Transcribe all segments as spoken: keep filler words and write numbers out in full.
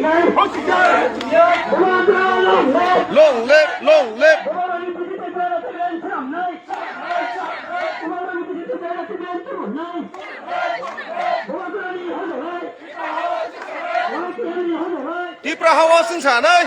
Long live, long live. Tipra hawa sing sanai.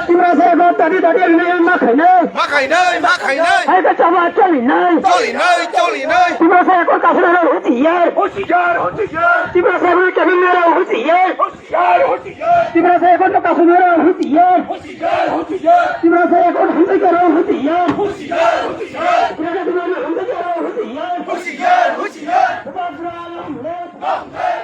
Tiprasa ekor dadi dadi rwnai ma khainai. Ma khainai, ma khainai. Hai ka chama choli nai. Choli nai, choli nai. Tiprasa ekor kasuna rok huti yar. Huti yar, huti yar. Tiprasa ekor kemeng rok huti yar. Huti yar, huti yar. Tiprasa ekor kasuna rok huti yar. Huti yar, huti yar. Tiprasa ekor hamsai rok huti yar. Huti yar, huti yar. Tiprasa ekor hamsai rok huti yar. Huti yar, huti yar. Long live, long live.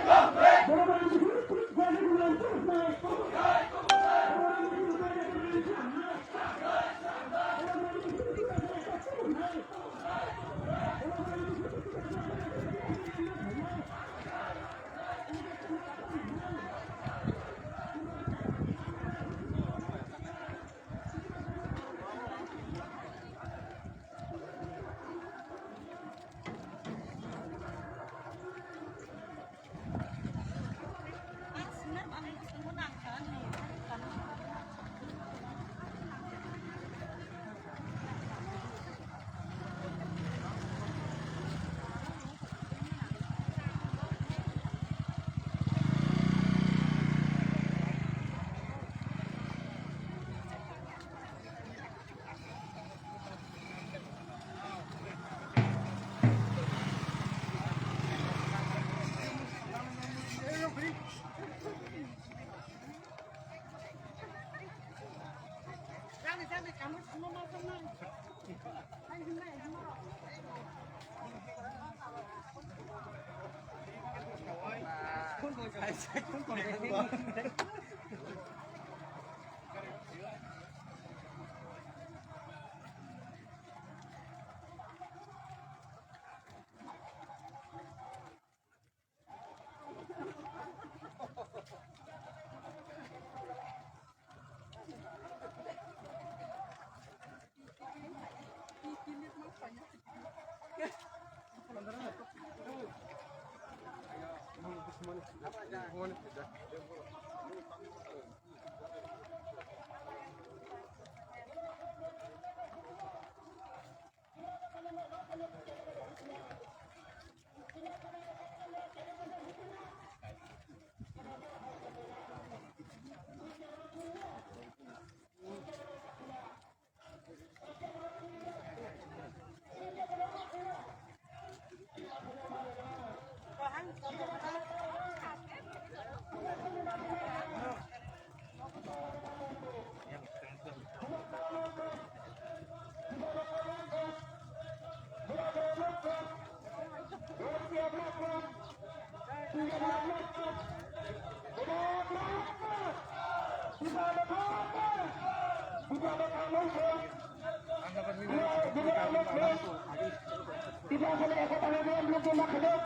Tiprasani ekota nai M L A ma khainai.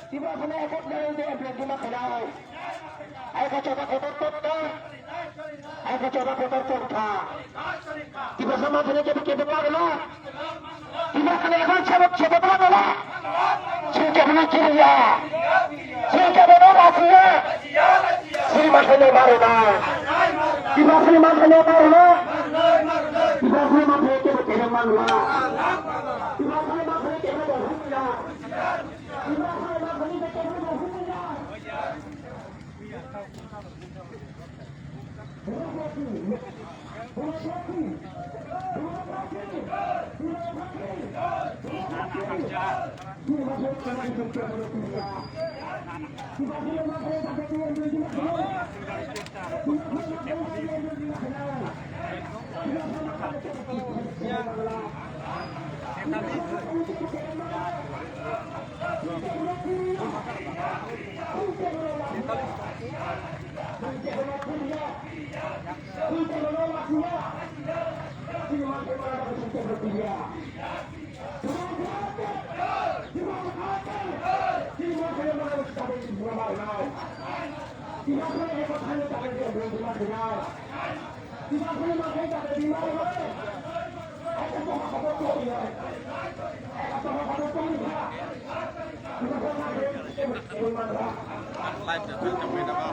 Tiprasani ekota nai M L A ma khainai. Ai kha choba kotor tokta. Ai kha choba kotor tokta. Tiprasa ma khainai kebe kebe ma rwla. Tiprasani ekota choba choba ma rwla. Sing kebe ni kiriya. Sing kebe no rasiya. Sri Masai no maro na. Tiprasani Masai no maro na. Tiprasani Masai kebe kebe ma rwla. Tiprasani Masai kebe no rwla. Live da welcome mai da ba.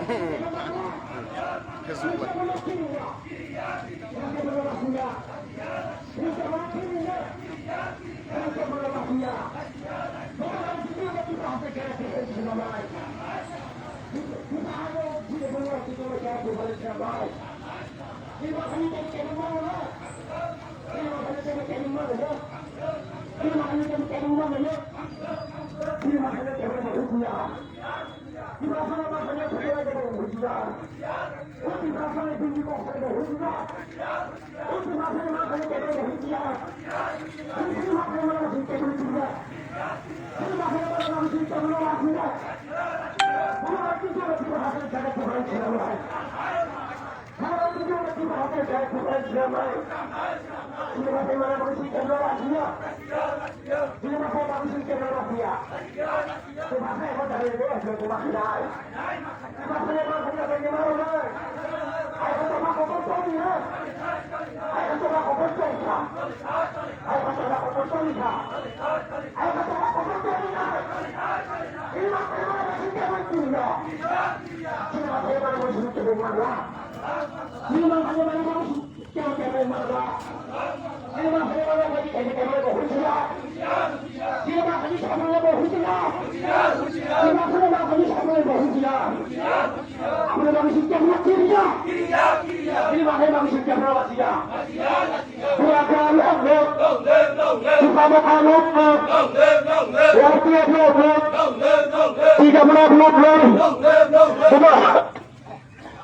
Facebook live.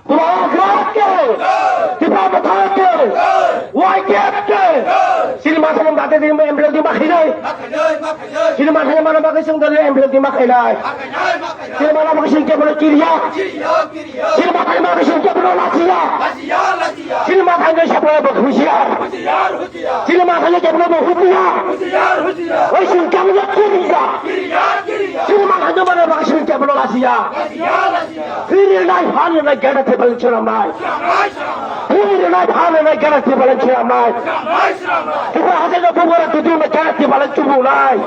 Bubagra ke, Tipra Motha ke, Y T F ke. Sini masa yang bagai sini M P L di makai nai. Sini masa yang mana bagai sini dari M P L di makai nai. Sini mana bagai sini kebal kiriya. Sini mana bagai sini kebal lasia. Sini mana yang siapa yang berhusiar. Sini mana yang kebal berhusiar. Oi sini kebal kiriya. Sini mana yang mana bagai sini kebal lasia. Hiri nai phani nai gana te balang chiram nai. Hiri nai phani nai gana te balang chiram nai. Tipra hatai no bubara tutu nai gana te balang tubu nai.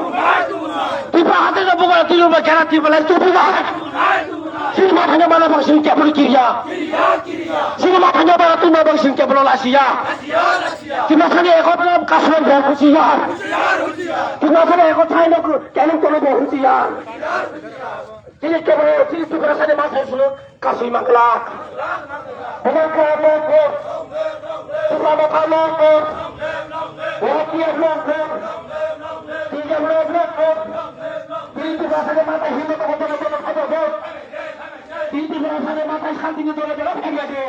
Tipra hatai no bubara tutu nai gana te balang tubu nai. Sini mathanya mana bang sini kebul kiriya. Sini mathanya mana tu bang sini kebul lasia. Tipra sani ekot nam kasman bang husiya. Tipra sani ekot thai no kening kono bang husiya. Chini kebro, chini Tiprasani mathai sunu kasui mangla. Bumangkra mangkra, Tipra mangkra mangkra, Wapia mangkra, Tijamra mangkra, chini Tiprasani mathai himma tongma tongma tongma tongma. Chini Tiprasani mathai santini dole dole phaiya de.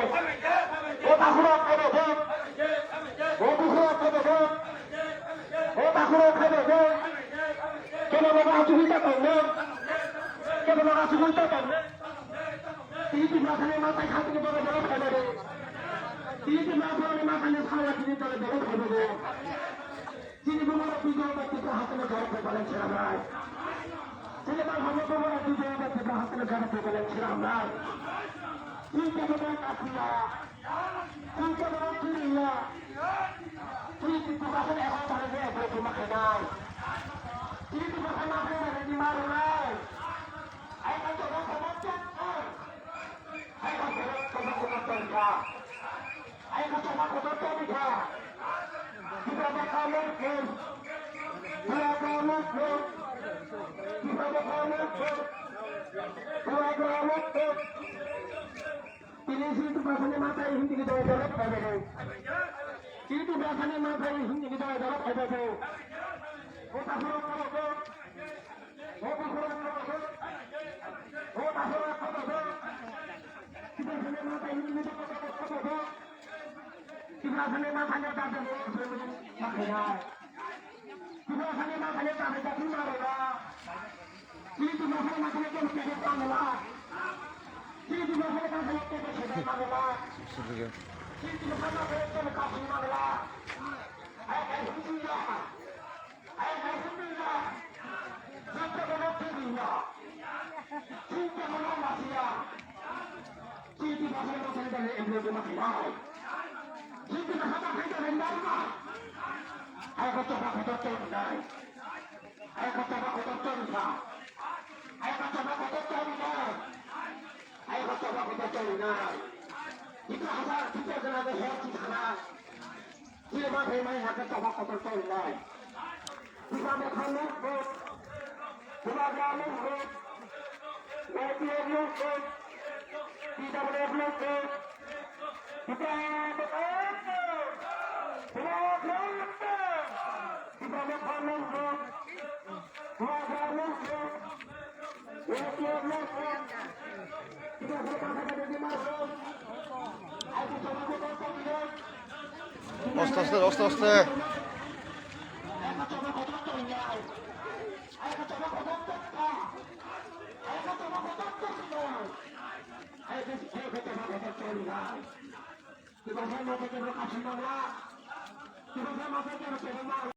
O takhura kaibo de. O bukhura kaibo de. O takhura kaibo de. Kebo loga asugwi ta tongo. Kebo loga asugwi ta tongo. Tini Tiprasani mathai khatini dole dole khaibadi. Tini Tiprasani mathai ni sala tini dole dole khaibadi. Tini bumaro bijo ba Tipra hathani dole khaibadi chiramnai. Tini bumaro bijo ba Tipra hathani dole khaibadi chiramnai. Tini kebo dole kasiya. Tini kebo dole kiriya. Tini Tiprasani ekho thani je ekho tuma khainai. Tini Tiprasani mathai ni dole ni marunai. Ai ka to ba khobor to. Ai ka to ba khobor to. Ai ka to ba khobor to. Tipra ba khamu ke. Tipra ba khamu ke. Tipra ba khamu ke. Tipra ba khamu ke. Tini si Tiprasani mathai himtigi dole dole khaibadi. Si Tiprasani mathai himtigi dole dole khaibadi. O takhura khaibadi. O takhura khaibadi. O takhura khaibadi. Tiprasani mathai himtigi dole dole khaibadi. Tiprasani mathai ni dole dole khaibadi. Tiprasani mathai ni dole dole khaibadi. Chini Tiprasani mathai ni dole dole khaibadi. Chini Tiprasani mathai ni dole dole khaibadi. Chini Tiprasani mathai ni dole dole khaibadi. Chini ma phai mai hakhe choba kotor choli nai. Bubagra movement, Bubagra movement, Y P F movement, P W F movement, Bubagra movement, Bubagra movement, Bubagra movement. Aste aste, aste aste.